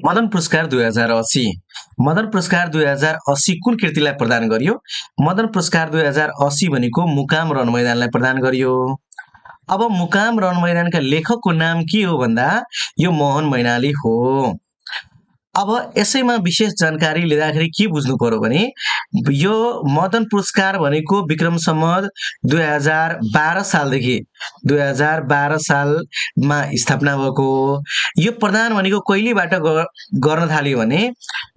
मदन पुरस्कार 2080 मदन पुरस्कार 2080 कुन कृतिलाई प्रदान गरियो? मदन पुरस्कार 2080 भनेको मुकाम रन मैदानलाई प्रदान गरियो। अब मुकाम रन मैदानका लेखकको नाम के हो भन्दा यो मोहन मैनाली हो। अब यसैमा विशेष जानकारी लिँदाखेरि के बुझ्नु पर्यो भने यो मदन पुरस्कार भनेको विक्रम सम्वत 2012 सालदेखि 2012 सालमा स्थापना भएको हो। यो प्रदान भनेको कहिलेबाट गर्न थाल्यो भने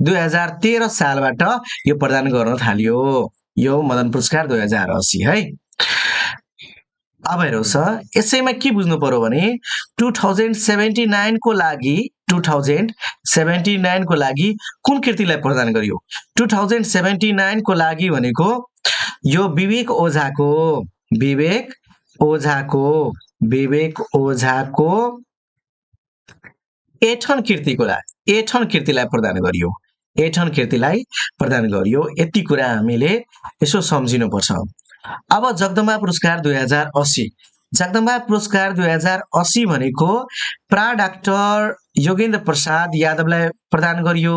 2013 सालबाट यो प्रदान गर्न थाल्यो। यो मदन पुरस्कार 2080 है। अब हेर्नुहोस् यसैमा के बुझ्नु पर्यो भने 2079 को लागि 2079 को लागि कुन कृतिलाई प्रदान गरियो? 2079 को लागि भनेको यो विवेक ओझाको एठन कृतिलाई प्रदान गरियो। एठन कृतिलाई प्रदान गरियो। यति कुरा हामीले यसो सम्झिनुपर्छ। अब जगदम्बा पुरस्कार 2080 जगदम्बा पुरस्कार 2080 भनेको प्रा डाक्टर योगेन्द्र प्रसाद यादवलाई प्रदान गरियो।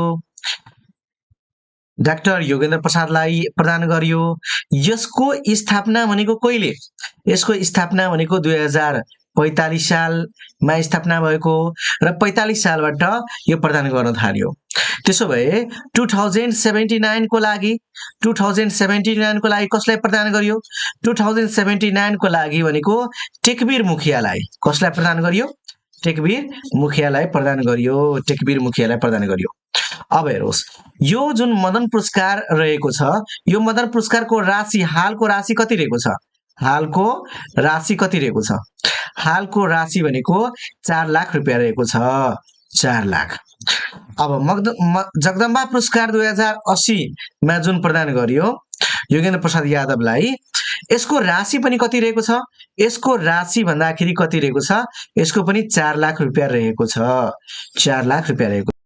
डाक्टर योगेन्द्र प्रसादलाई प्रदान गरियो। यसको स्थापना भनेको कहिले? यसको स्थापना भनेको 2045 सालमा स्थापना भएको र 45 सालबाट यो प्रदान गर्न थाल्यो। त्यसो भए 2079 को लागि कसलाई प्रदान गरियो? 2079 को लागि भनेको टेकवीर मुखियालाई। कसलाई प्रदान गरियो? टेकवीर मुखियालाई प्रदान गरियो। अब हेर्नुहोस् यो जुन मदन पुरस्कार रहेको छ यो मदन पुरस्कारको राशि हालको राशि कति रहेको छ? हालको राशि भनेको 4 लाख रुपियाँ रहेको छ। 4 लाख। अब जगदम्बा पुरस्कार 2080 मा जुन प्रदान गरियो योगेन्द्र प्रसाद यादवलाई यसको राशि पनि कति रहेको छ? यसको राशि भन्दाखेरि कति रहेको छ? यसको पनि 4 लाख रुपियाँ रहेको छ। 4 लाख रुपियाँ रहेको